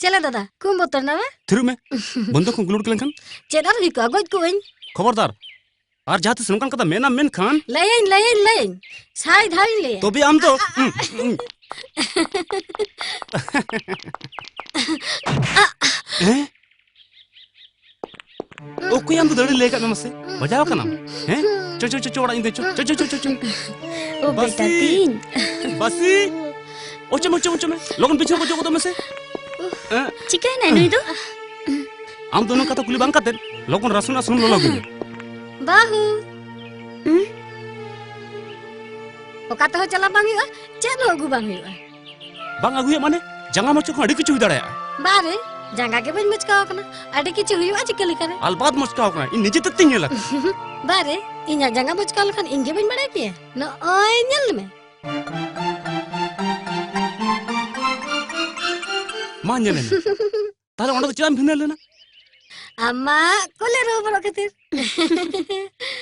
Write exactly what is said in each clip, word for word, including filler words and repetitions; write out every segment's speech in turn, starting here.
ᱪᱮᱞᱮ ᱫᱟᱫᱟ, ᱠᱚᱢ ᱵᱚᱛᱚᱨ ᱱᱟᱣᱟ? ᱛᱷᱤᱨᱩᱜ ᱢᱮ᱾ ᱵᱚᱱᱫᱚ ᱠᱷᱚᱱ ᱜᱩᱞᱩᱴ ᱞᱮᱱᱠᱷᱟᱱ? ᱪᱮᱫ ᱟᱨ ᱦᱩᱭ ᱠᱚᱜᱼᱟ, ᱜᱚᱡ ᱠᱚᱜᱼᱟᱹᱧ᱾ ᱠᱷᱚᱵᱚᱨᱫᱟᱨ, ᱟᱨ ᱡᱟᱦᱟᱸ ᱛᱤᱥ ᱱᱚᱝᱠᱟᱱ ᱠᱟᱛᱷᱟ ᱢᱮᱱᱟᱢ ᱢᱮᱱᱠᱷᱟᱱ᱾ ᱞᱟᱹᱭᱟᱹᱧ, ᱞᱟᱹᱭᱟᱹᱧ, ᱞᱟᱹᱭᱟᱹᱧ᱾ ᱥᱟᱭ ᱫᱷᱟᱣᱤᱧ ᱞᱟᱹᱭᱟ᱾ ᱛᱚᱵᱮ ᱟᱢ ᱫᱚ᱾ ᱦᱮᱸ? ᱚᱠᱚᱭ ᱟᱢ ᱫᱚ ᱫᱟᱹᱲ ᱞᱟᱹᱭ ᱠᱟᱜ ᱢᱮ ᱢᱟᱥᱮ? ᱵᱟᱡᱟᱣ ᱠᱟᱱᱟᱢ? ᱦᱮᱸ? ᱪᱚ, ᱪᱚ, ᱪᱚ, ᱪᱚ, ᱚᱲᱟᱜ ᱤᱧ ᱫᱮᱡ ᱪᱚ᱾ ᱪᱚ, ᱪᱚ, ᱪᱚ, ᱪᱚ, ᱪᱚ᱾ ᱳ, ᱵᱮᱴᱟ ᱵᱟᱥᱤ᱾ ᱛᱤᱧ᱾ ᱵᱟᱥᱤ᱾ ᱚᱪᱚᱜ ᱢᱮ, ᱚᱪᱚᱜ ᱢᱮ, ᱚᱪᱚᱜ ᱢᱮ᱾ ᱞᱚᱜᱚᱱ ᱵᱤᱪᱷᱱᱟᱹ ᱠᱚ ᱚᱪᱚᱜ ᱜᱚᱫᱚᱜ ᱢᱮᱥᱮ᱾ ᱩᱦ, ᱦᱮᱸ? ᱪᱤᱠᱟᱹᱭᱮᱱᱟᱭ ᱱᱩᱭ ᱫᱚ? ᱟᱢ ᱫᱚ ᱩᱱᱟᱹᱜ ᱠᱟᱛᱷᱟ ᱠᱩᱞᱤ ᱵᱟᱝ ᱠᱟᱛᱮ ᱞᱚᱜᱚᱱ ᱨᱟᱹᱥᱩᱱ ᱟᱨ ᱥᱩᱱᱩᱢ ᱞᱚᱞᱚ ᱟᱹᱜᱩᱭ ᱢᱮ᱾ ᱵᱟᱹᱦᱩ᱾ ᱦᱩᱸ? ᱚᱠᱟ ᱛᱮᱦᱚᱸ ᱪᱟᱞᱟᱣ ᱵᱟᱝ ᱦᱩᱭᱩᱜᱼᱟ, ᱪᱮᱫ ᱦᱚᱸ ᱟᱹᱜᱩ ᱵᱟᱝ ᱦᱩᱭᱩᱜᱼᱟ᱾ ᱵᱟᱝ ᱟᱹᱜᱩᱭᱟ ᱢᱟᱱᱮ? ᱡᱟᱸᱜᱟ ᱢᱚᱪᱚ ᱠᱷᱚᱱ ᱟᱹᱰᱤ ᱠᱤᱪᱷᱩ ᱦᱩᱭ ᱫᱟᱲᱮᱭᱟᱜᱼᱟ᱾ ᱵᱟᱨᱮ, ᱡᱟᱸᱜᱟ ᱜᱮ ᱵᱟᱹᱧ ᱢᱚᱪᱠᱟᱣ ᱟᱠᱟᱱᱟ, ᱟᱹᱰᱤ ᱠᱤᱪᱷᱩ ᱦᱩᱭᱩᱜᱼᱟ ᱪᱤᱠᱟᱹ ᱞᱮᱠᱟᱨᱮ? ᱟᱞᱵᱟᱫ ᱢᱚᱪᱠᱟᱣ ᱟᱠᱟᱱᱟ, ᱤᱧ ᱱᱤᱡᱮ ᱛᱮ ᱛᱤᱧ ᱧᱮᱞ ᱟᱠᱟᱫᱟ᱾ ᱵᱟᱨᱮ, ᱤᱧᱟᱜ ᱡᱟᱸᱜᱟ ᱢᱚᱪᱠᱟᱣ ᱞᱮᱠᱷᱟᱱ ᱤᱧ ᱜᱮ ᱵᱟᱹᱧ ᱵᱟᱲᱟᱭ ᱯᱮᱭᱟ? ᱱᱚᱜᱼᱚᱭ ᱧᱮᱞ ᱢᱮ᱾ ᱢᱟ ᱧᱮᱞ ᱢᱮ᱾ ᱛᱟᱦᱞᱮ ᱚᱸᱰᱮ ᱫᱚ ᱪᱮᱫᱟᱜ ᱮᱢ ᱵᱷᱤᱸᱫᱟᱹᱲ ᱞᱮᱱᱟ? ᱟᱢᱟᱜ ᱠᱚᱞᱮ ᱨᱩᱣᱟᱹᱲᱚᱜ ᱠᱷᱟᱹᱛᱤᱨ᱾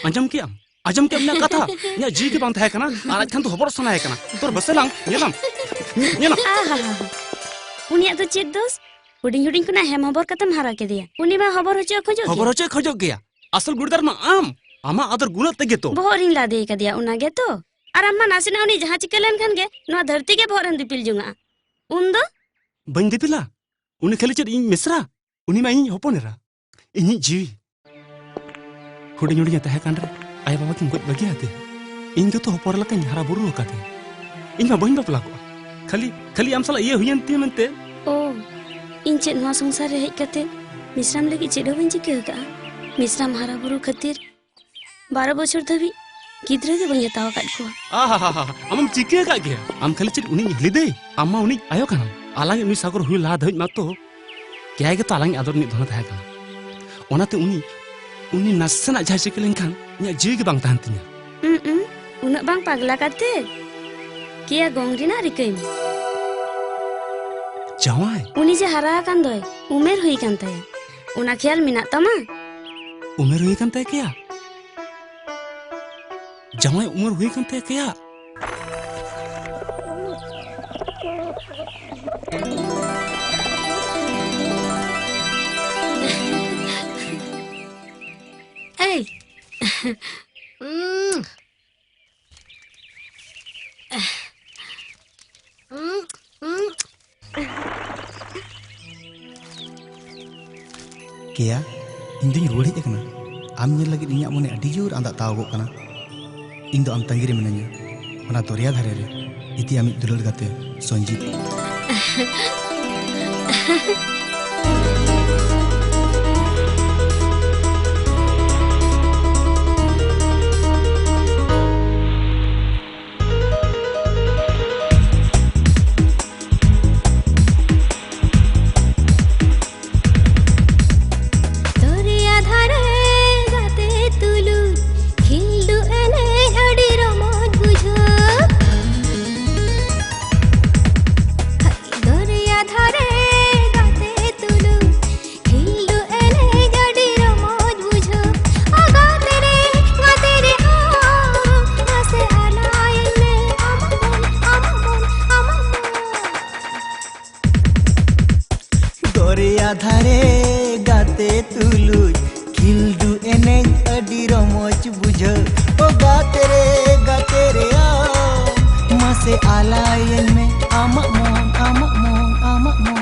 ᱟᱸᱡᱚᱢ ᱠᱮᱜ ᱟᱢ? ᱟᱸᱡᱚᱢ ᱠᱮᱜ ᱟᱢ ᱤᱧᱟᱹᱜ ᱠᱟᱛᱷᱟ? ᱤᱧᱟᱹᱜ ᱡᱤᱣᱤ ᱜᱮ ᱵᱟᱝ ᱛᱟᱦᱮᱸ ᱠᱟᱱᱟ, ᱟᱨ ᱟᱡ ᱠᱷᱟᱱ ᱫᱚ ᱦᱚᱵᱚᱨᱚᱜ ᱥᱟᱱᱟᱭᱮ ᱠᱟᱱᱟ᱾ ᱛᱚᱨ ᱵᱮᱥᱮᱞᱟᱝ ᱧᱮᱞᱟᱢ, ᱧᱮᱞᱟᱢ᱾ ᱟᱦᱟᱦᱟ᱾ ᱩᱱᱤᱭᱟᱜ ᱫᱚ ᱪᱮᱫ ᱫᱳᱥ? ᱦᱩᱰᱤᱧ ᱦᱩᱰᱤᱧ ᱠᱷᱚᱱᱟᱜ ᱦᱮᱢ ᱦᱚᱵᱚᱨ ᱠᱟᱛᱮᱢ ᱦᱟᱨᱟ ᱠᱮᱫᱮᱭᱟ᱾ ᱩᱱᱤ ᱢᱟ ᱦᱚᱵᱚᱨ ᱦᱚᱪᱚ ᱠᱷᱚᱡᱚᱜ ᱦᱚᱵᱚᱨ ᱜᱮ᱾ ᱦᱚᱪᱚᱭ ᱠᱷᱚᱡᱚᱜ ᱜᱮᱭᱟ᱾ ᱟᱥᱚᱞ ᱜᱩᱲᱫᱟᱨ ᱢᱟ ᱟᱢ, ᱟᱢᱟᱜ ᱟᱫᱚᱨ ᱜᱩᱱᱟᱹᱜ ᱛᱮᱜᱮ ᱛᱚ᱾ ᱵᱚᱦᱚᱜ ᱨᱤᱧ ᱞᱟᱫᱮ ᱠᱟᱫᱮᱭᱟ, ᱚᱱᱟ ᱜᱮᱛᱚ᱾ ᱟᱨ ᱟᱢ ᱢᱟ ᱱᱟᱥᱮᱱᱟᱜ ᱩᱱᱤ ᱡᱟᱦᱟᱸ ᱪᱤᱠᱟᱹ ᱞᱮᱱᱠᱷᱟᱱ ᱜᱮ ᱱᱚᱣᱟ ᱫᱷᱟᱹᱨᱛᱤ ᱜᱮ ᱵᱚᱦᱚᱜ ᱨᱮᱢ ᱫᱤᱯᱤᱞ ᱡᱚᱝᱟᱜᱼᱟ᱾ ᱩᱱ ᱫᱚ? ᱵᱟᱹᱧ ᱫᱤᱯᱤᱞᱟ? ᱩᱱᱤ ᱠᱷᱟᱹᱞᱤ ᱪᱮᱫ ᱤᱧ ᱢᱤᱥᱨᱟ? ᱩᱱᱤ ᱢᱟ ᱤᱧᱤᱡ ᱦᱚᱯᱚᱱ ᱮᱨᱟ, ᱤᱧᱤᱡ ᱡᱤᱣᱤ᱾ ᱦᱩᱰᱤᱧ ᱦᱩᱰᱤᱧ ᱮ ᱛᱟᱦᱮᱸ ᱠᱟᱱ ᱨᱮ ᱟᱭᱳ ᱵᱟᱵᱟ ᱠᱤᱱ ᱜᱚᱡ ᱵᱟᱹᱜᱤ ᱟᱫᱮᱭᱟ᱾ ᱤᱧ ᱜᱮᱛᱚ ᱦᱚᱯᱚᱱ ᱮᱨᱟ ᱞᱮᱠᱟᱧ ᱦᱟᱨᱟ ᱵᱩᱨᱩ ᱟᱠᱟᱫᱮᱭᱟ᱾ ᱤᱧ ᱢᱟ ᱵᱟᱹᱧ ᱵᱟᱯᱞᱟ ᱠᱚᱜᱼᱟ, ᱠᱷᱟᱹᱞᱤ, ᱠᱷᱟᱹᱞᱤ ᱟᱢ ᱥᱟᱞᱟᱜ ᱤᱭᱟᱹ ᱦᱩᱭᱮᱱ ᱛᱤᱧᱟ ᱢᱮᱱᱛᱮ᱾ ᱳ, ᱤᱧ ᱪᱮᱫ ᱱᱚᱣᱟ ᱥᱚᱝᱥᱟᱨ ᱨᱮ ᱦᱮᱡ ᱠᱟᱛᱮ ᱢᱤᱥᱨᱟᱢ ᱞᱟᱹᱜᱤᱫ ᱪᱮᱫ ᱦᱚᱸ ᱵᱟᱹᱧ ᱪᱤᱠᱟᱹ ᱟᱠᱟᱫᱼᱟ? ᱢᱤᱥᱨᱟᱢ ᱦᱟᱨᱟ ᱵᱩᱨᱩ ᱠᱷᱟᱹᱛᱤᱨ ᱵᱟᱨᱚ ᱵᱚᱪᱷᱚᱨ ᱫᱷᱟᱹᱵᱤᱡ ᱜᱤᱫᱽᱨᱟᱹ ᱜᱮ ᱵᱟᱹᱧ ᱦᱟᱛᱟᱣ ᱟᱠᱟᱫ ᱠᱚᱣᱟ᱾ ᱟᱦᱟᱦᱟᱦᱟ, ᱟᱢᱮᱢ ᱪᱤᱠᱟᱹ ᱟᱠᱟᱫ ᱜᱮᱭᱟ? ᱟᱢ ᱠᱷᱟᱹᱞᱤ ᱪᱮᱫ ᱩᱱᱤ ᱦᱤᱞᱤ ᱫᱟᱹᱭ? ᱟᱢ ᱢᱟ ᱩᱱᱤ ᱟᱭᱳ ᱠᱟᱱᱟᱢ᱾ ᱟᱞᱟᱝ ᱱᱩᱭ ᱥᱟᱜᱚᱨ ᱦᱩᱭ ᱞᱟᱦᱟ ᱫᱷᱟᱹᱵᱤᱡ ᱢᱟᱛᱚ ᱠᱮᱭᱟ ᱜᱮᱛᱚ ᱟᱞᱟᱝ ᱟᱫᱚᱨ ᱨᱤᱱᱤᱡ ᱫᱷᱚᱱ ᱛᱟᱦᱮᱸ ᱠᱟᱱᱟ᱾ ᱚᱱᱟᱛᱮ ᱩᱱᱤ, ᱩᱱᱤ ᱱᱟᱥᱮᱱᱟᱜ ᱡᱟᱦᱟᱸ ᱪᱤᱠᱟᱹ ᱞᱮᱱᱠᱷᱟᱱ ᱤᱧᱟᱹᱜ ᱡᱤᱣᱤ ᱜᱮ ᱵᱟᱝ ᱛᱟᱦᱮᱱ ᱛᱤᱧᱟᱹ᱾ ᱩᱸ, ᱩᱸ, ᱩᱱᱟᱹᱜ ᱵᱟᱝ ᱯᱟᱜᱽᱞᱟ ᱠᱟᱛᱮ ᱠᱮᱭᱟ ᱜᱚᱝ ᱨᱮᱱᱟᱜ ᱨᱤᱠᱟᱹᱭ ᱢᱮ᱾ ᱡᱟᱶᱟᱭ? ᱩᱱᱤ ᱡᱮ ᱦᱟᱨᱟ ᱟᱠᱟᱱ ᱫᱚᱭ, ᱩᱢᱮᱨ ᱦᱩᱭ ᱟᱠᱟᱱ ᱛᱟᱭᱟ, ᱚᱱᱟ ᱠᱷᱮᱭᱟᱞ ᱢᱮᱱᱟᱜ ᱛᱟᱢᱟ? ᱩᱢᱮᱨ ᱦᱩᱭ ᱟᱠᱟᱱ ᱛᱟᱭᱟ ᱠᱮᱭᱟ? ᱡᱟᱶᱟᱭ ᱩᱢᱮᱨ ᱦᱩᱭ ᱟᱠᱟᱱ ᱛᱟᱭᱟ ᱠᱮᱭᱟ? ᱩᱸ᱾ ᱩᱸ, ᱩᱸ᱾ ᱠᱮᱭᱟ, ᱤᱧ ᱫᱩᱧ ᱨᱩᱣᱟᱹᱲ ᱦᱮᱡ ᱟᱠᱟᱱᱟ᱾ ᱟᱢ ᱧᱮᱞ ᱞᱟᱹᱜᱤᱫ ᱤᱧᱟᱹᱜ ᱢᱚᱱᱮ ᱟᱹᱰᱤ ᱡᱳᱨ ᱟᱸᱫᱟᱜ ᱛᱟᱣᱟᱜᱚᱜ ᱠᱟᱱᱟ᱾ ᱤᱧ ᱫᱚ ᱟᱢ ᱛᱟᱺᱜᱤ ᱨᱮ ᱢᱤᱱᱟᱹᱧᱟ, ᱚᱱᱟ ᱫᱚᱨᱭᱟ ᱫᱷᱟᱨᱮ ᱨᱮ, ᱤᱫᱤ ᱟᱢᱤᱡ ᱫᱩᱞᱟᱹᱲ ᱜᱟᱛᱮ ᱥᱚᱧᱡᱤᱛ᱾ ᱫᱚᱨᱭᱟ ᱫᱷᱟᱨᱮ ᱜᱟᱛᱮ ᱛᱩᱞᱩᱡ ᱠᱷᱤᱞᱰᱩ ᱮᱱᱮᱡ ᱟᱹᱰᱤ ᱨᱚᱢᱚᱡᱽ ᱵᱩᱡᱷᱟᱹᱜ᱾ ᱫᱚᱨᱭᱟ ᱫᱷᱟᱨᱮ ᱜᱟᱛᱮ ᱛᱩᱞᱩᱡ ᱠᱷᱤᱞᱰᱩ ᱮᱱᱮᱡ ᱟᱹᱰᱤ ᱨᱚᱢᱚᱡᱽ ᱵᱩᱡᱷᱟᱹᱜ᱾ ᱚ ᱜᱟᱛᱮ ᱨᱮ, ᱜᱟᱛᱮ ᱨᱮ, ᱚ, ᱢᱟᱥᱮ ᱟᱞᱟᱭ ᱢᱮ ᱟᱢᱟᱜ ᱢᱚᱱ, ᱟᱢᱟᱜ ᱢᱚᱱ, ᱟᱢᱟᱜ ᱢᱚᱱ᱾ ᱫᱚᱨᱭᱟ ᱫᱷᱟᱨᱮ ᱜᱟᱛᱮ ᱛᱩᱞᱩᱡ ᱠᱷᱤᱞᱰᱩ ᱮᱱᱮᱡ ᱟᱹᱰᱤ ᱨᱚᱢᱚᱡᱽ ᱵᱩᱡᱷᱟᱹᱜ᱾ ᱚ ᱜᱟᱛᱮ ᱨᱮ, ᱜᱟᱛᱮ ᱨᱮ, ᱚ, ᱢᱟᱥᱮ ᱟᱞᱟᱭᱟᱹᱧ ᱢᱮ ᱟᱢᱟᱜ ᱢᱚᱱ, ᱟᱢᱟᱜ ᱢᱚᱱ, ᱟᱢᱟᱜ ᱢᱚᱱ᱾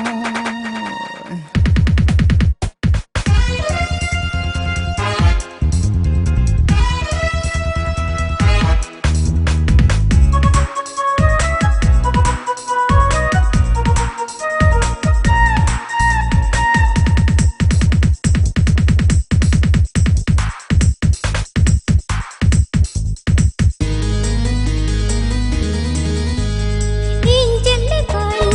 ᱤᱧ ᱪᱮᱫ ᱞᱮᱠᱟᱧ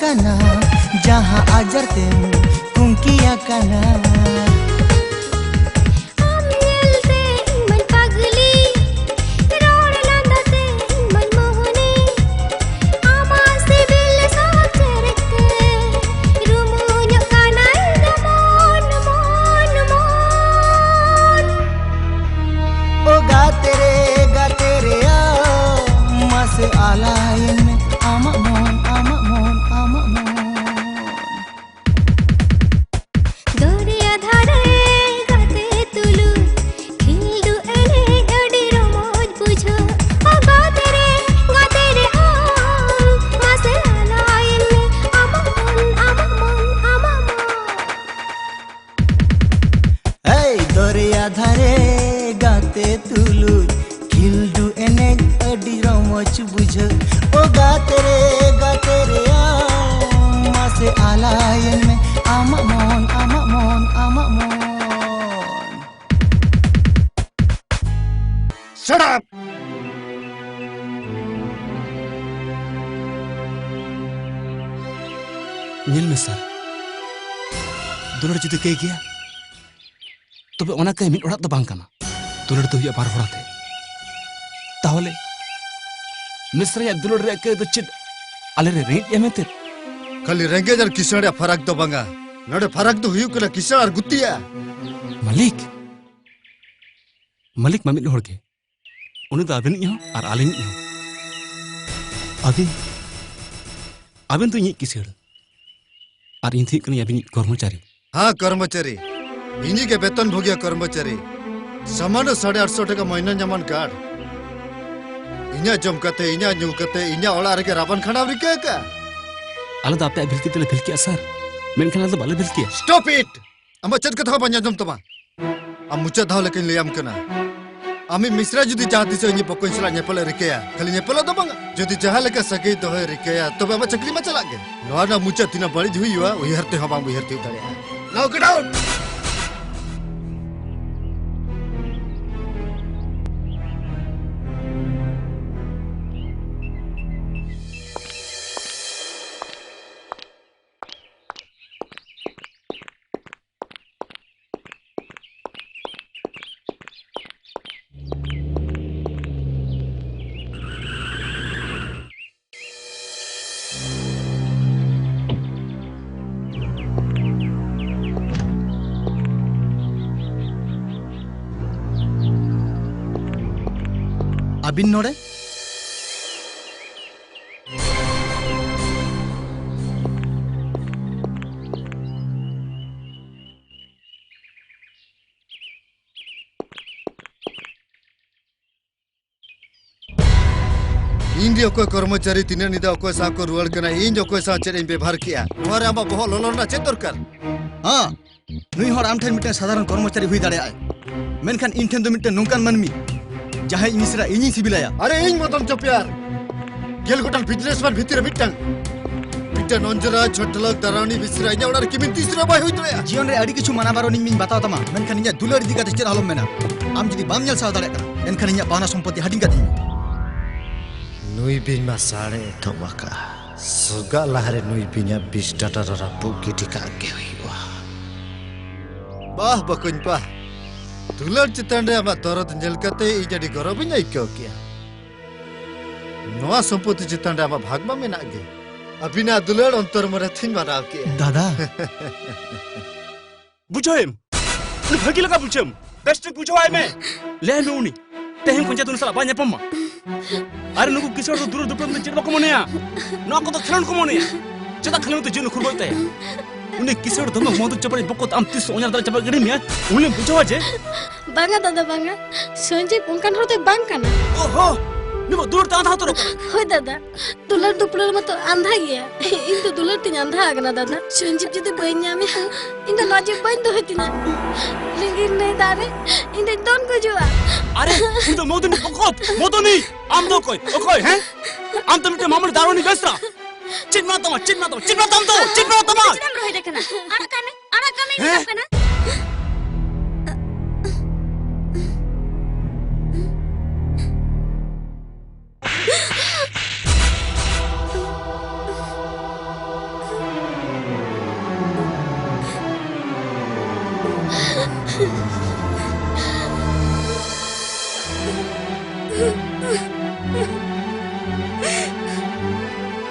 ᱠᱟᱱᱟ, ᱡᱟᱦᱟᱸ ᱟᱡᱟᱨ ᱛᱮᱢ ᱠᱩᱝᱠᱤ ᱟᱠᱟᱱᱟ᱾ ᱟᱢ ᱧᱮᱞᱛᱮ ᱤᱧ ᱢᱟᱧ ᱯᱟᱜᱽᱞᱤ, ᱨᱚᱲ ᱞᱟᱸᱫᱟ ᱛᱮ ᱤᱧ ᱢᱟᱧ ᱢᱳᱦᱱᱤ᱾ ᱟᱢᱟᱜ ᱥᱤᱵᱤᱞ ᱥᱚ ᱪᱮᱨᱮᱡ ᱛᱮ ᱨᱩᱢᱩᱧᱚᱜ ᱠᱟᱱᱟ ᱤᱧ ᱫᱚ ᱢᱚᱱ, ᱢᱚᱱ, ᱢᱚᱱ᱾ ᱳ ᱜᱟᱛᱮ ᱨᱮ, ᱜᱟᱛᱮ ᱨᱮ, ᱟᱢ ᱢᱟᱥᱮ ᱟᱞᱟᱭᱮᱱ ᱢᱮ ᱟᱢᱟᱜ ᱢᱚᱱ, ᱟᱢᱟᱜ ᱢᱚᱱ, ᱟᱢᱟᱜ ᱢᱚᱱ᱾ ᱫᱚᱨᱭᱟ ᱫᱷᱟᱨᱮ ᱜᱟᱛᱮ ᱛᱩᱞᱩᱡ ᱠᱷᱤᱞᱰᱩ ᱮᱱᱮᱡ ᱟᱹᱰᱤ ᱨᱚᱢᱚᱡᱽ ᱵᱩᱡᱷᱟᱹᱜ᱾ ᱳ ᱜᱟᱛᱮ ᱨᱮ, ᱜᱟᱛᱮ ᱨᱮ ᱟᱢ, ᱢᱟᱥᱮ ᱟᱞᱟᱭᱮᱱ ᱢᱮ ᱟᱢᱟᱜ ᱢᱚᱱ, ᱟᱢᱟᱜ ᱢᱚᱱ, ᱟᱢᱟᱜ ᱢᱚᱱ᱾ ᱮᱭ ᱫᱚᱨᱭᱟ ᱫᱷᱟᱨᱮ ᱜᱟᱛᱮ ᱛᱩᱞᱩᱡ ᱠᱷᱤᱞᱰᱩ ᱮᱱᱮᱡ ᱟᱹᱰᱤ ᱨᱚᱢᱚᱡᱽ ᱵᱩᱡᱷᱟᱹᱜ᱾ ᱳ ᱜᱟᱛᱮ ᱨᱮ, ᱜᱟᱛᱮ ᱨᱮ ᱟᱢ, ᱢᱟᱥᱮ ᱟᱞᱟᱭᱮᱱ ᱢᱮ ᱟᱢᱟᱜ ᱢᱚᱱ, ᱟᱢᱟᱜ ᱢᱚᱱ, ᱟᱢᱟᱜ ᱢᱚᱱ᱾ Shut up! ᱧᱮᱞ ᱢᱮ ᱥᱟᱨ, ᱫᱩᱞᱟᱹᱲ ᱡᱩᱫᱤ ᱠᱟᱹᱭ ᱜᱮᱭᱟ, ᱛᱚᱵᱮ ᱚᱱᱟ ᱠᱟᱹᱭ ᱢᱤᱫ ᱚᱲᱟᱜ ᱫᱚ ᱵᱟᱝ ᱠᱟᱱᱟ᱾ ᱫᱩᱞᱟᱹᱲ ᱫᱚ ᱦᱩᱭᱩᱜᱼᱟ ᱵᱟᱨ ᱦᱚᱲ ᱟᱛᱮ᱾ ᱛᱟᱦᱚᱞᱮ ᱢᱤᱥᱨᱟᱭᱟᱜ ᱫᱩᱞᱟᱹᱲ ᱨᱮᱭᱟᱜ ᱠᱟᱹᱭ ᱫᱚ ᱪᱮᱫ ᱟᱞᱮ ᱨᱮ ᱨᱮᱸᱜᱮᱡ ᱮ ᱢᱮᱱᱛᱮ? ᱠᱷᱟᱹᱞᱤ ᱨᱮᱸᱜᱮᱡ ᱟᱨ ᱠᱤᱥᱟᱹᱬ ᱨᱮᱭᱟᱜ ᱯᱷᱟᱨᱟᱠ ᱫᱚ ᱵᱟᱝᱟ, ᱱᱚᱰᱮ ᱯᱷᱟᱨᱟᱠ ᱫᱚ ᱦᱩᱭᱩᱜ ᱠᱟᱱᱟ ᱠᱤᱥᱟᱹᱬ ᱟᱨ ᱜᱩᱛᱤᱭᱟᱜ᱾ ᱢᱟᱹᱞᱤᱠ, ᱢᱟᱹᱞᱤᱠ ᱢᱟ ᱢᱤᱫ ᱦᱚᱲ ᱜᱮ, ᱩᱱᱤ ᱫᱚ ᱟᱵᱮᱱᱤᱡ ᱦᱚᱸ ᱟᱨ ᱟᱹᱞᱤᱧᱤᱡ ᱦᱚᱸ᱾ ᱟᱵᱮᱱ, ᱟᱵᱮᱱ ᱫᱚ ᱤᱧᱤᱡ ᱠᱤᱥᱟᱹᱬ ᱟᱨ ᱤᱧ ᱫᱚ ᱦᱩᱭᱩᱜ ᱠᱟᱹᱱᱟᱹᱧ ᱟᱵᱮᱱᱤᱡ ᱠᱚᱨᱢᱚᱪᱟᱨᱤ᱾ ᱦᱮᱸ, ᱠᱚᱨᱢᱚᱪᱟᱨᱤ᱾ ᱤᱧᱤᱡ ᱜᱮ ᱵᱮᱛᱚᱱ ᱵᱷᱳᱜᱤᱭᱟ ᱠᱚᱨᱢᱚᱪᱟᱨᱤ᱾ ᱥᱟᱢᱟᱱᱱᱚ ᱥᱟᱲᱮ ᱟᱴᱥᱚ ᱴᱟᱠᱟ ᱢᱟᱹᱦᱱᱟᱹ ᱧᱟᱢᱟᱱ ᱜᱟᱨᱰ᱾ ᱤᱧᱟᱜ ᱡᱚᱢ ᱠᱟᱛᱮ, ᱤᱧᱟᱜ ᱧᱩ ᱠᱟᱛᱮ, ᱤᱧᱟᱜ ᱚᱲᱟᱜ ᱨᱮᱜᱮ ᱨᱟᱵᱟᱱ ᱠᱷᱟᱸᱰᱟᱣ ᱨᱤᱠᱟᱹ ᱟᱠᱟᱫ᱾ ᱟᱞᱮ ᱫᱚ ᱟᱯᱮᱭᱟᱜ ᱵᱷᱤᱞᱠᱤ ᱛᱮᱞᱮ ᱵᱷᱤᱞᱠᱤᱜᱼᱟ ᱥᱟᱨ, ᱢᱮᱱᱠᱷᱟᱱ ᱟᱞᱮ ᱫᱚ ᱵᱟᱞᱮ ᱵᱷᱤᱞᱠᱤᱜᱼᱟ᱾ Stop it! ᱟᱢᱟᱜ ᱪᱮᱫ ᱠᱟᱛᱷᱟ ᱦᱚᱸ ᱵᱟᱹᱧ ᱟᱸᱡᱚᱢ ᱛᱟᱢᱟ᱾ ᱟᱢ ᱢᱩᱪᱟᱹᱫ ᱫᱷᱟᱣ ᱞᱮᱠᱟᱧ ᱞᱟᱹᱭᱟᱢ ᱠᱟᱱᱟ, ᱟᱢᱤᱡ ᱢᱤᱥᱨᱟ ᱡᱩᱫᱤ ᱡᱟᱦᱟᱸ ᱛᱤᱥᱚᱜ ᱤᱧᱤᱡ ᱵᱚᱠᱚᱧ ᱥᱟᱞᱟᱜ ᱧᱮᱯᱮᱞᱚᱜ ᱨᱤᱠᱟᱹᱭᱟ, ᱠᱷᱟᱹᱞᱤ ᱧᱮᱯᱮᱞᱚᱜ ᱫᱚ ᱵᱟᱝ, ᱡᱩᱫᱤ ᱡᱟᱦᱟᱸ ᱞᱮᱠᱟ ᱥᱟᱹᱜᱟᱹᱭ ᱫᱚᱦᱚᱭ ᱨᱤᱠᱟᱹᱭᱟ, ᱛᱚᱵᱮ ᱟᱢᱟᱜ ᱪᱟᱹᱠᱨᱤ ᱢᱟ ᱪᱟᱞᱟᱜ ᱜᱮ᱾ ᱱᱚᱣᱟ ᱨᱮᱱᱟᱜ ᱢᱩᱪᱟᱹᱫ ᱛᱤᱱᱟᱹᱜ ᱵᱟᱹᱲᱤᱡ ᱦᱩᱭᱩᱜᱼᱟ, ᱩᱭᱦᱟᱹᱨ ᱛᱮᱦᱚᱸ ᱵᱟᱢ ᱩᱭᱦᱟᱹᱨ ᱛᱤᱭᱳᱜ ᱫᱟᱲᱮᱭᱟᱜᱼᱟ᱾ Now get out! ᱵᱤᱱ ᱱᱚᱰᱮ? ᱤᱧ ᱫᱚ ᱚᱠᱚᱭ ᱠᱚᱨᱢᱚᱪᱟᱨᱤ, ᱛᱤᱱᱟᱹᱜ ᱧᱤᱫᱟᱹ ᱚᱠᱚᱭ ᱥᱟᱶ ᱠᱚ ᱨᱩᱣᱟᱹᱲ ᱠᱟᱱᱟ, ᱤᱧ ᱫᱚ ᱚᱠᱚᱭ ᱥᱟᱶ ᱪᱮᱫ ᱤᱧ ᱵᱮᱵᱷᱟᱨ ᱠᱮᱜᱼᱟ, ᱱᱚᱣᱟ ᱨᱮ ᱟᱢᱟᱜ ᱵᱚᱦᱚᱜ ᱞᱚᱞᱚ ᱨᱮᱱᱟᱜ ᱪᱮᱫ ᱫᱚᱨᱠᱟᱨ? ᱦᱮᱸ, ᱱᱩᱭ ᱦᱚᱲ ᱟᱢ ᱴᱷᱮᱱ ᱢᱤᱫᱴᱟᱝ ᱥᱟᱫᱷᱟᱨᱚᱱ ᱠᱚᱨᱢᱚᱪᱟᱨᱤ ᱦᱩᱭ ᱫᱟᱲᱮᱭᱟᱜᱼᱟᱭ, ᱢᱮᱱᱠᱷᱟᱱ ᱤᱧ ᱴᱷᱮᱱ ᱫᱚ ᱢᱤᱫᱴᱟᱝ ᱱᱚᱝᱠᱟᱱ ᱢᱟᱹᱱᱢᱤ, ᱡᱟᱦᱟᱸᱭ ᱤᱧ ᱢᱤᱥᱨᱟ ᱤᱧᱤᱧ ᱥᱤᱵᱤᱞᱟᱭᱟ᱾ ᱟᱨᱮ, ᱤᱧ ᱢᱚᱫᱚᱱ ᱪᱚᱯᱮᱭᱟᱨ, ᱜᱮᱞ ᱜᱚᱴᱟᱝ ᱵᱤᱡᱽᱱᱮᱥᱢᱮᱱ ᱵᱷᱤᱛᱤᱨ ᱨᱮ ᱢᱤᱫᱴᱟᱝ, ᱢᱤᱫᱴᱟᱝ ᱱᱚᱧᱡᱚᱨᱟ ᱪᱷᱚᱴᱞᱚᱠ ᱫᱟᱨᱟᱣᱱᱤ ᱢᱤᱥᱨᱟ ᱤᱧᱟᱹᱜ ᱚᱲᱟᱜ ᱨᱮ ᱠᱤᱢᱤᱱ ᱛᱤᱥ ᱨᱮ ᱵᱟᱭ ᱦᱩᱭ ᱫᱟᱲᱮᱭᱟᱜᱼᱟ᱾ ᱡᱤᱭᱚᱱ ᱨᱮ ᱟᱹᱰᱤ ᱠᱤᱪᱷᱩ ᱢᱟᱱᱟ ᱵᱟᱨᱚᱱ ᱤᱧ ᱵᱟᱛᱟᱣ ᱛᱟᱢᱟ, ᱢᱮᱱᱠᱷᱟᱱ ᱤᱧᱟᱹᱜ ᱫᱩᱞᱟᱹᱲ ᱤᱫᱤ ᱠᱟᱛᱮ ᱪᱮᱫ ᱟᱞᱚᱢ ᱢᱮᱱᱟ᱾ ᱟᱢ ᱡᱩᱫᱤ ᱵᱟᱢ ᱧᱮᱞ ᱥᱟᱦᱟᱣ ᱫᱟᱲᱮᱭᱟᱜ ᱠᱟᱱᱟ, ᱮᱱᱠᱷᱟᱱ ᱤᱧᱟᱹᱜ ᱯᱟᱣᱱᱟ ᱥᱚᱢᱯᱚᱛᱤ ᱦᱟᱹᱴᱤᱧ ᱠᱟᱹᱛᱤᱧ ᱢᱮ᱾ ᱱᱩᱭ ᱵᱤᱧ ᱢᱟ ᱥᱟᱲᱮ ᱮᱛᱚᱦᱚᱵ ᱟᱠᱟᱫᱼᱟ᱾ ᱥᱚᱜᱟᱜ ᱞᱟᱦᱟᱨᱮ ᱱᱩᱭ ᱵᱤᱧᱟᱜ ᱵᱤᱥ ᱰᱟᱴᱟ ᱫᱚ ᱨᱟᱹᱯᱩᱫ ᱜᱤᱰᱤ ᱠᱟᱜ ᱜᱮ ᱦᱩᱭᱩᱜᱼᱟ᱾ ᱵᱟᱦ ᱵᱚᱠᱚᱧ ᱵᱟᱦ, ᱫᱩᱞᱟᱹᱲ ᱪᱮᱛᱟᱱ ᱨᱮ ᱟᱢᱟᱜ ᱫᱚᱨᱚᱫ ᱧᱮᱞ ᱠᱟᱛᱮ ᱤᱧ ᱟᱹᱰᱤ ᱜᱚᱨᱚᱵᱤᱧ ᱟᱹᱭᱠᱟᱹᱣ ᱠᱮᱜᱼᱟ᱾ ᱱᱚᱣᱟ ᱥᱚᱢᱯᱚᱛᱤ ᱪᱮᱛᱟᱱ ᱨᱮ ᱟᱢᱟᱜ ᱵᱷᱟᱜᱽ ᱢᱟ ᱢᱮᱱᱟᱜ ᱜᱮ᱾ ᱟᱹᱵᱤᱱᱟᱜ ᱫᱩᱞᱟᱹᱲ ᱚᱱᱛᱚᱨ ᱢᱚᱱᱮ ᱛᱤᱧ ᱢᱟᱱᱟᱣ ᱠᱮᱜᱼᱟ᱾ ᱫᱟᱫᱟ᱾ ᱵᱩᱡᱷᱟᱹᱣᱮᱢ? ᱩᱱᱤ ᱵᱷᱟᱹᱜᱤ ᱞᱮᱠᱟ ᱵᱩᱡᱷᱟᱹᱣᱮᱢ᱾ ᱵᱮᱥ ᱴᱷᱤᱠ ᱵᱩᱡᱷᱟᱹᱣᱟᱭ ᱢᱮ᱾ ᱞᱟᱹᱭ ᱢᱮ ᱩᱱᱤ ᱛᱮᱦᱮᱧ ᱠᱷᱚᱱ ᱡᱟᱹᱛᱩ ᱥᱟᱞᱟᱜ ᱵᱟᱭ ᱧᱟᱯᱟᱢ ᱢᱟ᱾ ᱟᱨ ᱱᱩᱠᱩ ᱠᱤᱥᱟᱹᱬ ᱫᱚ ᱫᱩᱞᱟᱹᱲ ᱫᱩᱯᱲᱟᱹ ᱫᱚ ᱪᱮᱫ ᱵᱟᱠᱚ ᱢᱚᱱᱮᱭᱟ᱾ ᱱᱚᱣᱟ ᱠᱚᱫᱚ ᱠᱷᱮᱞᱳᱰ ᱠᱚ ᱢᱚᱱᱮᱭᱟ᱾ ᱪᱮᱫᱟᱜ ᱠᱷᱮᱞᱳᱰ ᱫᱚ ᱡᱤᱭᱚᱱ ᱠᱷᱩᱨᱵᱟᱹ ᱛᱟᱭᱟ? ᱩᱱᱤ ᱠᱤᱥᱟᱹᱬ ᱫᱚᱢᱮ ᱢᱚᱫᱷᱩ ᱪᱟᱯᱟᱲᱤ ᱵᱚᱠᱚᱛ ᱟᱢ ᱛᱤᱥ ᱚᱧᱟᱨ ᱫᱟᱨᱮ ᱪᱟᱯᱟᱲ ᱜᱤᱰᱤ ᱢᱮᱭᱟ? ᱩᱱᱤᱢ ᱵᱩᱡᱷᱟᱹᱣᱟ ᱡᱮ ᱵᱟᱝᱟ ᱫᱟᱫᱟ, ᱵᱟᱝᱟ᱾ ᱥᱚᱧᱡᱤᱵ ᱚᱱᱠᱟᱱ ᱦᱚᱲ ᱫᱚᱭ ᱵᱟᱝ ᱠᱟᱱᱟ᱾ ᱳᱦᱳ! ᱱᱩᱭ ᱢᱟ ᱫᱩᱞᱟᱹᱲ ᱛᱮ ᱟᱸᱫᱷᱟ ᱩᱛᱟᱹᱨ ᱟᱠᱟᱱᱟ᱾ ᱦᱳᱭ ᱫᱟᱫᱟ, ᱫᱩᱞᱟᱹᱲ ᱫᱩᱯᱞᱟᱹᱲ ᱢᱟᱛᱚ ᱟᱸᱫᱷᱟ ᱜᱮᱭᱟ᱾ ᱤᱧ ᱫᱚ ᱫᱩᱞᱟᱹᱲ ᱛᱤᱧ ᱟᱸᱫᱷᱟ ᱟᱠᱟᱱᱟ ᱫᱟᱫᱟ᱾ ᱥᱚᱧᱡᱤᱵ ᱡᱩᱫᱤ ᱵᱟᱹᱧ ᱧᱟᱢᱮᱭᱟ, ᱤᱧ ᱫᱚ ᱞᱟᱡ ᱵᱟᱹᱧ ᱫᱚᱦᱚᱭ ᱛᱤᱧᱟ᱾ ᱞᱤᱸᱜᱤᱱ ᱱᱟᱹᱭ ᱫᱟᱜ ᱨᱮ ᱤᱧ ᱫᱚᱧ ᱫᱚᱱ ᱜᱩᱡᱩᱜᱼᱟ᱾ ᱟᱨᱮ, ᱩᱱᱤ ᱫᱚ ᱢᱚᱫᱚᱱᱤ ᱵᱚᱠᱚᱛ, ᱢᱚᱫᱚᱱᱤ! ᱟᱢ ᱫᱚ ᱚᱠᱚᱭ? ᱚᱠᱚᱭ, ᱦᱮᱸ? ᱟᱢ ᱫᱚ ᱢᱤᱫᱴᱮᱱ ᱢᱟᱢᱚᱱᱤ ᱫᱟᱨᱣᱟᱱᱤ ᱵᱮᱥᱨᱟ᱾ ᱪᱮᱫ ᱢᱮᱱᱟᱜ ᱛᱟᱢᱟ? ᱪᱮᱫ ᱢᱮᱱᱟᱜ ᱛᱟᱢᱟ? ᱪᱮᱫ ᱢᱮᱱᱟᱜ ᱛᱟᱢᱟ? ᱪᱮᱫ ᱢᱮᱱᱟᱜ ᱛᱟᱢᱟ? ᱪᱮᱫᱟᱜ ᱮᱢ ᱨᱚᱦᱮᱫ ᱠᱟᱱᱟ? ᱟᱲᱟᱜ ᱠᱟᱜ ᱢᱮ᱾ ᱟᱲᱟᱜ ᱠᱟᱜ ᱢᱮ, ᱦᱮᱸ? ᱢᱮᱛᱟᱢ ᱠᱟᱱᱟ᱾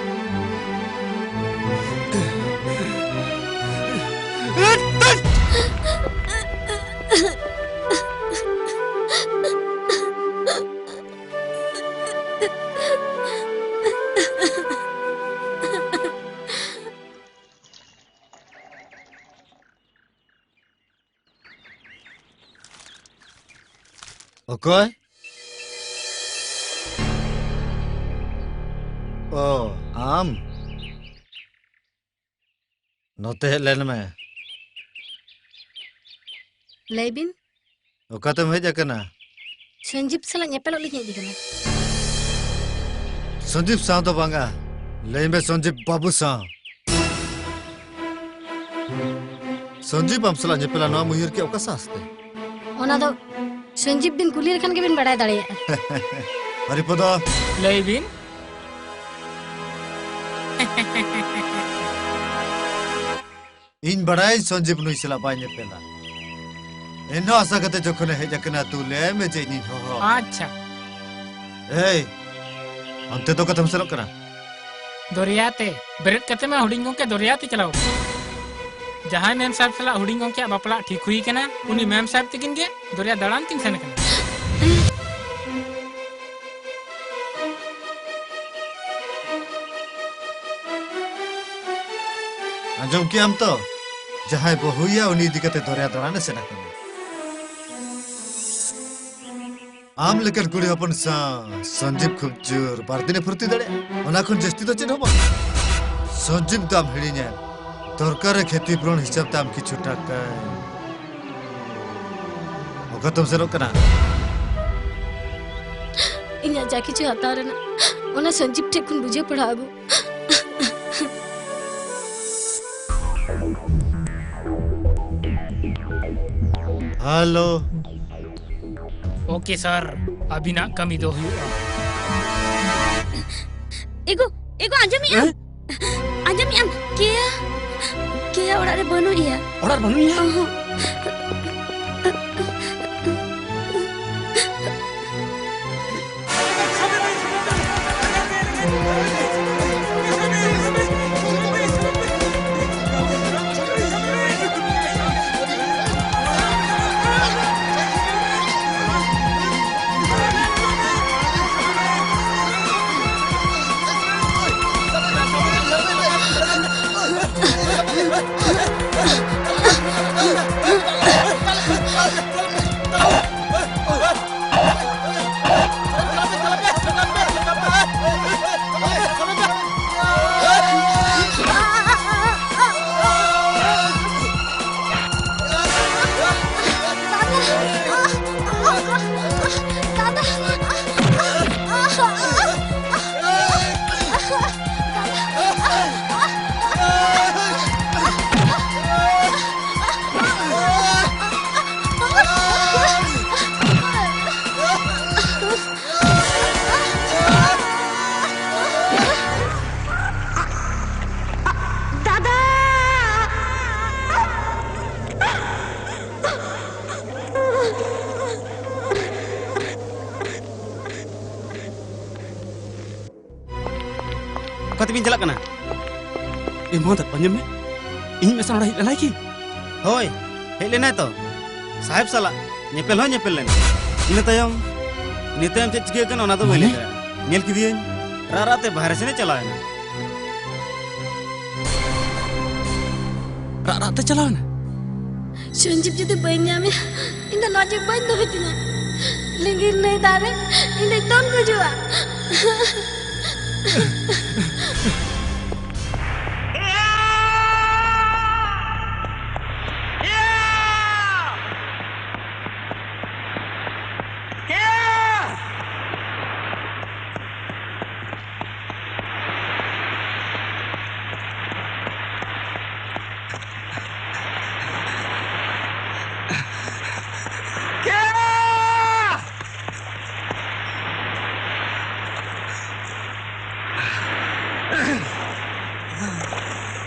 ᱚᱠᱚᱭ? ᱚ, ᱟᱢ? ᱱᱚᱛᱮ ᱦᱮᱡ ᱞᱮᱱ ᱢᱮ᱾ ᱞᱟᱹᱭ ᱵᱤᱱ᱾ ᱚᱠᱟᱛᱮᱢ ᱦᱮᱡ ᱟᱠᱟᱱᱟ? ᱥᱚᱧᱡᱤᱵ ᱥᱟᱞᱟᱜ ᱧᱮᱯᱮᱞᱚᱜ ᱞᱤᱧ ᱦᱮᱡ ᱟᱠᱟᱱᱟ᱾ ᱥᱚᱧᱡᱤᱵ ᱥᱟᱶ ᱫᱚ ᱵᱟᱝᱟ, ᱞᱟᱹᱭ ᱢᱮ ᱥᱚᱧᱡᱤᱵ ᱵᱟᱹᱵᱩ ᱥᱟᱶ᱾ ᱥᱚᱧᱡᱤᱵ ᱟᱢ ᱥᱟᱞᱟᱜ ᱧᱮᱯᱮᱞᱟ ᱱᱚᱣᱟᱢ ᱩᱭᱦᱟᱹᱨ ᱠᱮᱫ ᱚᱠᱟ ᱥᱟᱦᱥ ᱛᱮ? ᱚᱱᱟ ᱫᱚ ᱥᱚᱧᱡᱤᱵ ᱵᱤᱱ ᱠᱩᱞᱤ ᱞᱮᱠᱷᱟᱱ ᱜᱮᱵᱤᱱ ᱵᱟᱲᱟᱭ ᱫᱟᱲᱮᱭᱟᱜᱼᱟ᱾ ᱦᱚᱨᱤᱯᱚᱫᱚ᱾ ᱞᱟᱹᱭ ᱵᱤᱱ᱾ ᱤᱧ ᱵᱟᱲᱟᱭᱟᱹᱧ ᱥᱚᱧᱡᱤᱵ ᱱᱩᱭ ᱥᱟᱞᱟᱜ ᱵᱟᱭ ᱧᱮᱯᱮᱞᱟ᱾ ᱮᱱᱦᱚᱸ ᱟᱥᱟ ᱠᱟᱛᱮ ᱡᱚᱠᱷᱚᱱᱮ ᱦᱮᱡ ᱟᱠᱟᱱᱟ, ᱛᱩ ᱞᱟᱹᱭ ᱢᱮ ᱡᱮ ᱤᱧᱤᱧ ᱦᱚᱦᱚ᱾ ᱟᱪᱪᱷᱟ᱾ ᱮᱭ, ᱚᱱᱛᱮ ᱫᱚ ᱚᱠᱟᱛᱮᱢ ᱥᱮᱱᱚᱜ ᱠᱟᱱᱟ? ᱫᱚᱨᱭᱟ ᱛᱮ᱾ ᱵᱮᱨᱮᱫ ᱠᱟᱛᱮ ᱢᱟ ᱦᱩᱰᱤᱧ ᱜᱚᱢᱠᱮ ᱫᱚᱨᱭᱟ ᱛᱮ ᱪᱟᱞᱟᱣ ᱠᱟᱱᱟ᱾ ᱡᱟᱦᱟᱸᱭ ᱢᱮᱢ ᱥᱟᱦᱮᱵ ᱥᱟᱞᱟᱜ ᱦᱩᱰᱤᱧ ᱜᱚᱢᱠᱮᱭᱟᱜ ᱵᱟᱯᱞᱟ ᱴᱷᱤᱠ ᱦᱩᱭ ᱠᱟᱱᱟ, ᱩᱱᱤ ᱢᱮᱢ ᱥᱟᱦᱮᱵ ᱛᱤᱠᱤᱱ ᱜᱮ ᱫᱚᱨᱭᱟ ᱫᱟᱬᱟᱱ ᱠᱤᱱ ᱥᱮᱱ ᱟᱠᱟᱱᱟ᱾ ᱟᱸᱡᱚᱢ ᱠᱮᱜᱼᱟᱢ ᱛᱚ? ᱡᱟᱦᱟᱸᱭ ᱵᱟᱹᱦᱩᱭᱟ, ᱩᱱᱤ ᱤᱫᱤ ᱠᱟᱛᱮ ᱫᱚᱨᱭᱟ ᱫᱟᱬᱟᱱᱮ ᱥᱮᱱ ᱟᱠᱟᱱᱟ᱾ ᱟᱢ ᱞᱮᱠᱟᱱ ᱠᱩᱲᱤ ᱦᱚᱯᱚᱱ ᱥᱟᱶ ᱥᱚᱧᱡᱤᱵ ᱠᱷᱩᱵ ᱡᱳᱨ ᱵᱟᱨ ᱫᱤᱱᱮ ᱯᱷᱩᱨᱛᱤ ᱫᱟᱲᱮᱭᱟᱜᱼᱟ, ᱚᱱᱟ ᱠᱷᱚᱱ ᱡᱟᱹᱥᱛᱤ ᱫᱚ ᱪᱮᱫ ᱦᱚᱸ ᱵᱟᱝ᱾ ᱥᱚᱧᱡᱤᱵ ᱫᱚ ᱟᱢ ᱦᱤᱲᱤᱧᱟ, ᱫᱚᱨᱠᱟᱨ ᱨᱮ ᱠᱷᱮᱛᱤ ᱯᱩᱨᱚᱱ ᱦᱤᱥᱟᱹᱵ ᱛᱮ ᱟᱢ ᱠᱤᱪᱷᱩ ᱴᱟᱠᱟᱭ᱾ ᱚᱠᱟᱛᱮᱢ ᱥᱮᱱᱚᱜ ᱠᱟᱱᱟ? ᱤᱧᱟᱜ ᱡᱟ ᱠᱤᱪᱷᱩ ᱦᱟᱛᱟᱣ ᱨᱮᱱᱟᱜ, ᱚᱱᱟ ᱥᱚᱧᱡᱤᱵ ᱴᱷᱮᱱ ᱠᱷᱚᱱ ᱵᱩᱡᱷᱟᱹᱣ ᱯᱟᱲᱦᱟᱣ ᱟᱹᱜᱩ᱾ ᱦᱮᱞᱳ᱾ ᱳᱠᱮ ᱥᱟᱨ, ᱟᱹᱵᱤᱱᱟᱜ ᱠᱟᱹᱢᱤ ᱫᱚ ᱦᱩᱭᱩᱜᱼᱟ᱾ ᱮᱜᱳ, ᱮᱜᱳ, ᱟᱸᱡᱚᱢᱮᱜ ᱟᱢ? ᱦᱮᱸ? ᱟᱸᱡᱚᱢᱮᱜ ᱟᱢ? ᱠᱮᱭᱟ, ᱠᱮᱭᱟ ᱚᱲᱟᱜ ᱨᱮ ᱵᱟᱹᱱᱩᱜ ᱮᱭᱟ᱾ ᱚᱲᱟᱜ ᱨᱮ ᱵᱟᱹᱱᱩᱜ ᱮᱭᱟ? ᱚᱦᱚᱸ᱾ ᱠᱟᱱᱟ᱾ ᱮ ᱢᱟ ᱫᱟᱫᱟ, ᱧᱮᱞ ᱢᱮ, ᱤᱧ ᱢᱮᱥᱟ ᱱᱚᱰᱮ ᱦᱮᱡ ᱞᱮᱱᱟᱭ ᱠᱤ? ᱦᱳᱭ, ᱦᱮᱡ ᱞᱮᱱᱟᱭ ᱛᱚ᱾ ᱥᱟᱦᱮᱵᱽ ᱥᱟᱞᱟᱜ ᱧᱮᱯᱮᱞ ᱦᱚᱸ ᱧᱮᱯᱮᱞ ᱞᱮᱱᱟ᱾ ᱤᱱᱟᱹ ᱛᱟᱭᱚᱢ ᱤᱱᱟᱹ ᱛᱟᱭᱚᱢ ᱪᱮᱫ ᱪᱤᱠᱟᱹ ᱠᱟᱱᱟ, ᱚᱱᱟ ᱫᱚ ᱵᱟᱹᱧ ᱞᱟᱹᱭ ᱢᱟᱱᱮ? ᱫᱟᱲᱮᱭᱟᱜᱼᱟ᱾ ᱧᱮᱞ ᱠᱮᱫᱮᱭᱟᱹᱧ, ᱨᱟᱜ ᱨᱟᱜ ᱛᱮ ᱵᱟᱦᱨᱮ ᱥᱮᱱᱮ ᱪᱟᱞᱟᱣ ᱮᱱᱟ᱾ ᱨᱟᱜ ᱨᱟᱜ ᱛᱮ ᱪᱟᱞᱟᱣ ᱮᱱᱟ? ᱥᱚᱧᱡᱤᱵ ᱡᱩᱫᱤ ᱵᱟᱹᱧ ᱧᱟᱢᱮᱭᱟ, ᱤᱧ ᱫᱚ ᱱᱚᱣᱟ ᱡᱤᱣᱤ ᱵᱟᱹᱧ ᱫᱚᱦᱚᱭ ᱛᱤᱧᱟ᱾ ᱞᱤᱸᱜᱤᱱ ᱱᱟᱹᱭ ᱫᱟᱜ ᱨᱮ ᱤᱧ ᱫᱚᱧ ᱛᱚᱞ ᱜᱩᱡᱩᱜᱼᱟ᱾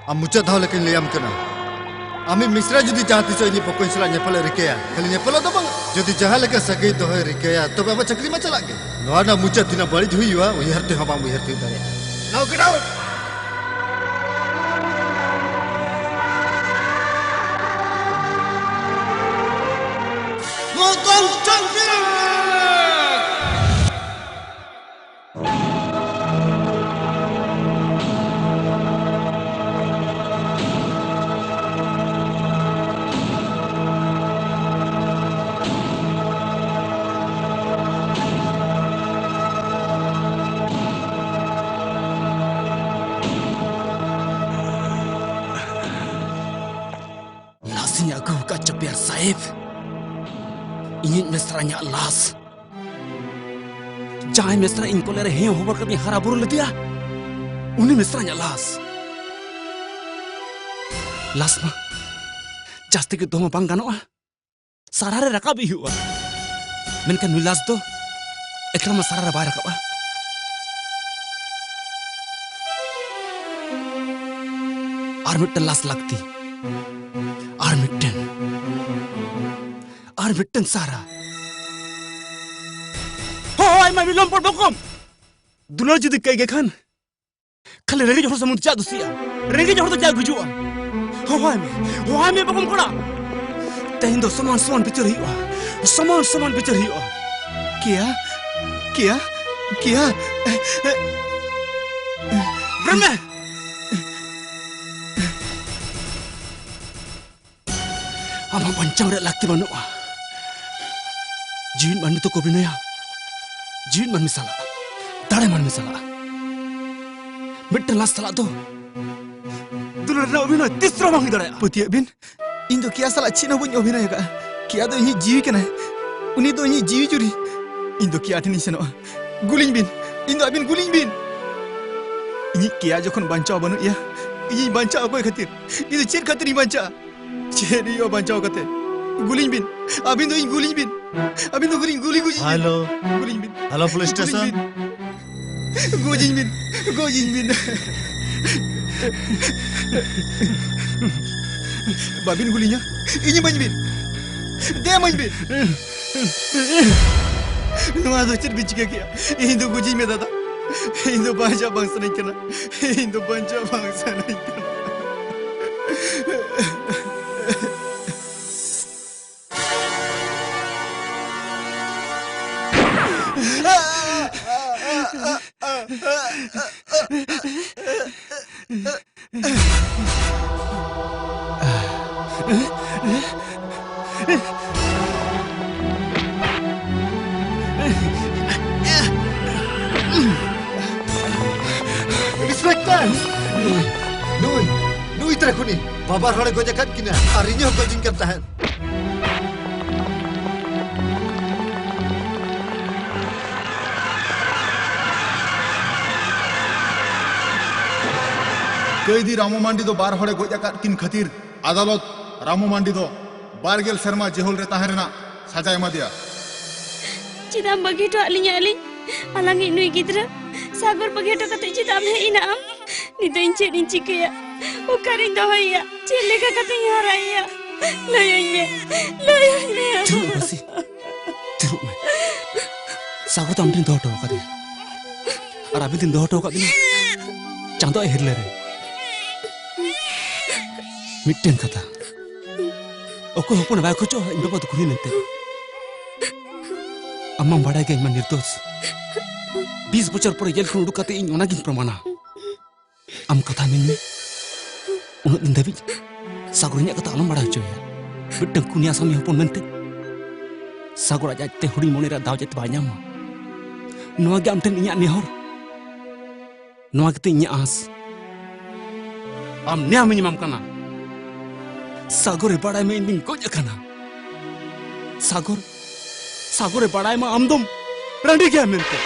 ᱟᱢ ᱢᱩᱪᱟᱹᱫ ᱫᱷᱟᱣ ᱞᱮᱠᱟᱧ ᱞᱟᱹᱭᱟᱢ ᱠᱟᱱᱟ, ᱟᱢᱤᱡ ᱢᱤᱥᱨᱟ ᱡᱩᱫᱤ ᱡᱟᱦᱟᱸ ᱛᱤᱥᱚᱜ ᱤᱧᱤᱡ ᱵᱚᱠᱚᱧ ᱥᱟᱞᱟᱜ ᱧᱮᱯᱮᱞ ᱮ ᱨᱤᱠᱟᱹᱭᱟ, ᱠᱷᱟᱹᱞᱤ ᱧᱮᱯᱮᱞᱚᱜ ᱫᱚ ᱵᱟᱝ, ᱡᱩᱫᱤ ᱡᱟᱦᱟᱸ ᱞᱮᱠᱟ ᱥᱟᱹᱜᱟᱹᱭ ᱫᱚᱦᱚᱭ ᱨᱤᱠᱟᱹᱭᱟ, ᱛᱚᱵᱮ ᱟᱢᱟᱜ ᱪᱟᱹᱠᱨᱤ ᱢᱟ ᱪᱟᱞᱟᱜ ᱜᱮ᱾ ᱱᱚᱣᱟ ᱨᱮᱱᱟᱜ ᱢᱩᱪᱟᱹᱫ ᱛᱤᱱᱟᱹᱜ ᱵᱟᱹᱲᱤᱡ ᱦᱩᱭᱩᱜᱼᱟ, ᱩᱭᱦᱟᱹᱨ ᱛᱮᱦᱚᱸ ᱵᱟᱢ ᱩᱭᱦᱟᱹᱨ ᱛᱤᱭᱳᱜ ᱫᱟᱲᱮᱭᱟᱜᱼᱟ᱾ Now get out! ᱞᱟᱥᱤᱧ ᱟᱹᱜᱩ ᱟᱠᱟᱫ ᱪᱚᱯᱮᱭᱟ ᱥᱟᱦᱮᱵᱽ᱾ ᱤᱧᱤᱡ ᱢᱮᱥᱨᱟ ᱧᱟᱜ ᱞᱟᱥ᱾ ᱡᱟᱦᱟᱸᱭ ᱢᱮᱥᱨᱟ ᱤᱧ ᱠᱚᱞᱮ ᱨᱮ ᱦᱮᱸ ᱦᱚᱵᱚᱨ ᱠᱟᱛᱮᱧ ᱦᱟᱨᱟ ᱵᱩᱨᱩ ᱞᱮᱫᱮᱭᱟ, ᱩᱱᱤ ᱢᱮᱥᱨᱟ ᱧᱟᱜ ᱞᱟᱥ᱾ ᱞᱟᱥ ᱢᱟ ᱡᱟᱹᱥᱛᱤ ᱜᱮ ᱫᱚᱦᱚ ᱢᱟ ᱵᱟᱝ ᱜᱟᱱᱚᱜᱼᱟ, ᱥᱟᱨᱟ ᱨᱮ ᱨᱟᱠᱟᱵ ᱦᱩᱭᱩᱜᱼᱟ᱾ ᱢᱮᱱᱠᱷᱟᱱ ᱱᱩᱭ ᱞᱟᱥ ᱫᱚ ᱮᱠᱞᱟ ᱢᱟ ᱥᱟᱨᱟ ᱨᱮ ᱵᱟᱭ ᱨᱟᱠᱟᱵᱼᱟ᱾ ᱟᱨ ᱢᱤᱫᱴᱮᱱ ᱞᱟᱥ ᱞᱟᱹᱠᱛᱤ᱾ ᱟᱨ ᱢᱤᱫᱴᱮᱱ᱾ ᱟᱨ ᱢᱤᱫᱴᱮᱱ ᱥᱟᱨᱟ᱾ ᱦᱳᱭ, ᱢᱟ ᱵᱤᱞᱚᱢ ᱯᱚᱨ ᱵᱚᱠᱚᱢ᱾ ᱫᱩᱞᱟᱹᱲ ᱡᱩᱫᱤ ᱠᱟᱹᱭ ᱜᱮ ᱠᱷᱟᱱ, ᱠᱷᱟᱹᱞᱤ ᱨᱮᱸᱜᱮᱡ ᱦᱚᱲ ᱥᱩᱢᱩᱝ ᱪᱮᱫᱟᱜ ᱫᱩᱥᱤᱜᱼᱟ? ᱨᱮᱸᱜᱮᱡ ᱦᱚᱲ ᱫᱚ ᱪᱮᱫᱟᱜ ᱜᱩᱡᱩᱜᱼᱟ? ᱦᱚᱦᱚᱭ ᱢᱮ, ᱦᱚᱦᱚᱭ ᱢᱮ ᱵᱚᱠᱚᱢ ᱠᱚᱲᱟ᱾ ᱛᱮᱦᱮᱧ ᱫᱚ ᱥᱚᱢᱟᱱ ᱥᱚᱢᱟᱱ ᱵᱤᱪᱟᱹᱨ ᱦᱩᱭᱩᱜᱼᱟ, ᱥᱚᱢᱟᱱ ᱥᱚᱢᱟᱱ ᱵᱤᱪᱟᱹᱨ ᱦᱩᱭᱩᱜᱼᱟ᱾ ᱠᱮᱭᱟ, ᱠᱮᱭᱟ, ᱠᱮᱭᱟ᱾ ᱨᱮᱢᱮ᱾ ᱟᱢᱟᱜ ᱵᱟᱧᱪᱟᱣ ᱨᱮᱭᱟᱜ ᱞᱟᱹᱠᱛᱤ ᱵᱟᱹᱱᱩᱜᱼᱟ᱾ ᱡᱤᱣᱤᱫ ᱢᱟᱹᱱᱢᱤ ᱫᱚᱠᱚ ᱚᱵᱷᱤᱱᱚᱭᱟ ᱡᱤᱣᱤᱫ ᱢᱟᱹᱱᱢᱤ ᱥᱟᱞᱟᱜ, ᱫᱟᱲᱮ ᱢᱟᱹᱱᱢᱤ ᱥᱟᱞᱟᱜ᱾ ᱢᱤᱫᱴᱟᱝ ᱞᱟᱥ ᱥᱟᱞᱟᱜ ᱫᱚ ᱫᱩᱞᱟᱹᱲ ᱨᱮᱱᱟᱜ ᱚᱵᱷᱤᱱᱚᱭ ᱛᱤᱥ ᱨᱮᱦᱚᱸ ᱵᱟᱝ ᱦᱩᱭ ᱫᱟᱲᱮᱭᱟᱜᱼᱟ᱾ ᱯᱟᱹᱛᱭᱟᱹᱜ ᱵᱤᱱ, ᱤᱧ ᱫᱚ ᱠᱮᱭᱟ ᱥᱟᱞᱟᱜ ᱪᱮᱫ ᱦᱚᱸ ᱵᱟᱹᱧ ᱚᱵᱷᱤᱱᱚᱭ ᱟᱠᱟᱫᱼᱟ᱾ ᱠᱮᱭᱟ ᱫᱚ ᱤᱧᱤᱡ ᱡᱤᱣᱤ ᱠᱟᱱᱟᱭ, ᱩᱱᱤ ᱫᱚ ᱤᱧᱤᱡ ᱡᱤᱣᱤ ᱡᱩᱨᱤ᱾ ᱤᱧ ᱫᱚ ᱠᱮᱭᱟ ᱴᱷᱮᱱᱤᱧ ᱥᱮᱱᱚᱜᱼᱟ᱾ ᱜᱩᱞᱤᱧ ᱵᱤᱱ, ᱤᱧ ᱫᱚ ᱟᱹᱵᱤᱱ ᱜᱩᱞᱤᱧ ᱵᱤᱱ᱾ ᱤᱧᱤᱡ ᱠᱮᱭᱟ ᱡᱚᱠᱷᱚᱱ ᱵᱟᱧᱪᱟᱣ ᱵᱟᱹᱱᱩᱜ ᱮᱭᱟ, ᱤᱧᱤᱧ ᱵᱟᱧᱪᱟᱜᱼᱟ ᱚᱠᱚᱭ ᱠᱷᱟᱹᱛᱤᱨ? ᱤᱧ ᱫᱚ ᱪᱮᱫ ᱠᱷᱟᱹᱛᱤᱨᱤᱧ ᱵᱟᱧᱪᱟᱜᱼᱟ? ᱪᱮᱫ ᱦᱩᱭᱩᱜᱼᱟ ᱵᱟᱧᱪᱟᱣ ᱠᱟᱛᱮ? ᱜᱩᱞᱤᱧ ᱵᱤᱱ, ᱟᱹᱵᱤᱱ ᱫᱚ ᱤᱧ ᱜᱩᱞᱤᱧ ᱵᱤᱱ, ᱟᱹᱵᱤᱱ ᱫᱚ ᱜᱩᱞᱤᱧ, ᱜᱩᱞᱤ, ᱜᱩᱞᱤᱧ ᱵᱤᱱ᱾ ᱦᱮᱞᱳ᱾ ᱜᱩᱞᱤᱧ ᱵᱤᱱ, ᱦᱮᱞᱳ, ᱯᱩᱞᱤᱥ ᱜᱩᱞᱤᱧ ᱥᱴᱮᱥᱚᱱ᱾ ᱵᱤᱱ᱾ ᱜᱚᱡᱤᱧ ᱵᱤᱱ, ᱜᱚᱡᱤᱧ ᱵᱤᱱ᱾ ᱵᱟᱵᱤᱱ ᱜᱩᱞᱤᱧᱟ, ᱤᱧ ᱤᱢᱟᱹᱧ ᱵᱤᱱ, ᱫᱮ ᱤᱢᱟᱹᱧ ᱵᱤᱱ᱾ ᱱᱚᱣᱟ ᱫᱚ ᱪᱮᱫ ᱵᱤᱱ ᱪᱤᱠᱟᱹ ᱠᱮᱜᱼᱟ? ᱤᱧ ᱫᱚ ᱜᱚᱡᱤᱧ ᱢᱮ ᱫᱟᱫᱟ, ᱤᱧ ᱫᱚ ᱵᱟᱧᱪᱟᱣ ᱵᱟᱝ ᱥᱟᱱᱟᱧ ᱠᱟᱱᱟ᱾ ᱤᱧ ᱫᱚ ᱵᱟᱧᱪᱟᱣ ᱵᱟᱝ ᱥᱟᱱᱟᱧ ᱠᱟᱱᱟ᱾ ᱤᱱᱥᱯᱮᱠᱴᱚᱨ! ᱱᱩᱭ, ᱱᱩᱭ, ᱱᱩᱭ ᱛᱟᱨᱟ ᱠᱷᱩᱱᱤ᱾ ᱵᱟᱵᱟ ᱦᱚᱲᱮ ᱜᱚᱡ ᱟᱠᱟᱫ ᱠᱤᱱᱟ ᱟᱨ ᱤᱧ ᱦᱚᱸ ᱜᱚᱡᱤᱧ ᱠᱟᱱ ᱛᱟᱦᱮᱸᱫ᱾ ᱠᱟᱹᱭᱫᱤ ᱨᱟᱢᱩ ᱢᱟᱱᱰᱤ ᱫᱚ ᱵᱟᱨ ᱦᱚᱲᱮ ᱜᱚᱡ ᱟᱠᱟᱫ ᱠᱤᱱ ᱠᱷᱟᱹᱛᱤᱨ ᱟᱫᱟᱞᱚᱛ ᱨᱟᱢᱩ ᱢᱟᱱᱰᱤ ᱫᱚ ᱵᱟᱨ ᱜᱮᱞ ᱥᱮᱨᱢᱟ ᱡᱮᱦᱳᱞ ᱨᱮ ᱛᱟᱦᱮᱸ ᱨᱮᱱᱟᱜ ᱥᱟᱡᱟᱭ ᱮᱢᱟ ᱫᱮᱭᱟ᱾ ᱪᱮᱫᱟᱜ ᱮᱢ ᱵᱟᱹᱜᱤ ᱦᱚᱴᱚ ᱟᱫ ᱞᱤᱧᱟ ᱟᱹᱞᱤᱧ? ᱟᱞᱟᱝᱤᱡ ᱱᱩᱭ ᱜᱤᱫᱽᱨᱟᱹ ᱥᱟᱜᱚᱨ ᱵᱟᱹᱜᱤ ᱦᱚᱴᱚ ᱠᱟᱛᱮ ᱪᱮᱫᱟᱜ ᱮᱢ ᱦᱮᱡ ᱮᱱᱟ ᱟᱢ? ᱱᱤᱛᱚᱜ ᱤᱧ ᱪᱮᱫ ᱤᱧ ᱪᱤᱠᱟᱹᱭᱟ? ᱚᱠᱟᱨᱤᱧ ᱫᱚᱦᱚᱭᱮᱭᱟ? ᱪᱮᱫ ᱞᱮᱠᱟ ᱠᱟᱛᱮᱧ ᱦᱟᱨᱟᱭᱮᱭᱟ? ᱞᱟᱹᱭᱟᱹᱧ ᱢᱮ, ᱞᱟᱹᱭᱟᱹᱧ ᱢᱮ᱾ ᱛᱷᱤᱨᱚᱜ ᱢᱮ ᱵᱟᱹᱥᱤ, ᱛᱷᱤᱨᱚᱜ ᱢᱮ᱾ ᱥᱟᱜᱚᱨ ᱫᱚ ᱟᱢ ᱴᱷᱮᱱ ᱫᱚᱦᱚ ᱦᱚᱴᱚ ᱟᱠᱟᱫᱮᱭᱟ, ᱟᱨ ᱟᱵᱤᱱ ᱴᱷᱮᱱ ᱫᱚᱦᱚ ᱦᱚᱴᱚ ᱟᱠᱟᱫ ᱵᱤᱱᱟ ᱪᱟᱸᱫᱚ ᱟᱡ ᱦᱤᱨᱞᱟᱹ ᱨᱮ᱾ ᱢᱤᱫᱴᱮᱱ ᱠᱟᱛᱷᱟ, ᱚᱠᱚᱭ ᱦᱚᱯᱚᱱ ᱵᱟᱭ ᱠᱷᱚᱡᱚᱜᱼᱟ ᱤᱧ ᱵᱟᱵᱟ ᱫᱚ ᱠᱩᱲᱤ ᱢᱮᱱᱛᱮ᱾ ᱟᱢ ᱢᱟᱢ ᱵᱟᱲᱟᱭ ᱜᱮᱭᱟ ᱤᱧ ᱢᱟ ᱱᱤᱨᱫᱳᱥ᱾ ᱵᱤᱥ ᱵᱚᱪᱷᱚᱨ ᱯᱚᱨᱮ ᱡᱮᱞ ᱠᱷᱚᱱ ᱩᱰᱩᱠ ᱠᱟᱛᱮ ᱤᱧ ᱚᱱᱟᱜᱤᱧ ᱯᱨᱚᱢᱟᱱᱟ᱾ ᱟᱢ ᱠᱟᱛᱷᱟ ᱢᱮᱱ ᱢᱮ, ᱩᱱᱟᱹᱜ ᱫᱤᱱ ᱫᱷᱟᱹᱵᱤᱡ ᱥᱟᱜᱚᱨ ᱤᱧᱟᱹᱜ ᱠᱟᱛᱷᱟ ᱟᱞᱚᱢ ᱵᱟᱲᱟᱭ ᱦᱚᱪᱚᱭᱟ᱾ ᱢᱤᱫᱴᱟᱝ ᱠᱩᱱᱤ ᱟᱥᱟᱢᱤ ᱦᱚᱯᱚᱱ ᱢᱮᱱᱛᱮ ᱥᱟᱜᱚᱨ ᱟᱡ ᱟᱡᱛᱮ ᱦᱩᱰᱤᱧ ᱢᱚᱱᱮ ᱨᱮ ᱫᱟᱣ ᱡᱟᱛᱮ ᱵᱟᱭ ᱧᱟᱢ ᱢᱟ, ᱱᱚᱣᱟ ᱜᱮ ᱟᱢ ᱴᱷᱮᱱ ᱤᱧᱟᱹᱜ ᱱᱮᱦᱚᱨ᱾ ᱱᱚᱣᱟ ᱜᱮᱛᱤᱧ ᱤᱧᱟᱹᱜ ᱟᱸᱥ᱾ ᱟᱢ ᱱᱮᱭᱟᱢᱤᱧ ᱮᱢᱟᱢ ᱠᱟᱱᱟ, ᱥᱟᱜᱚᱨᱮ ᱵᱟᱲᱟᱭ ᱢᱟ ᱤᱧ ᱫᱩᱧ ᱜᱚᱡ ᱟᱠᱟᱱᱟ᱾ ᱥᱟᱜᱚᱨ, ᱥᱟᱜᱚᱨᱮ ᱵᱟᱲᱟᱭ ᱢᱟ ᱟᱢ ᱫᱚᱢ ᱨᱟᱺᱰᱤ ᱜᱮᱭᱟ ᱢᱮᱱᱛᱮ᱾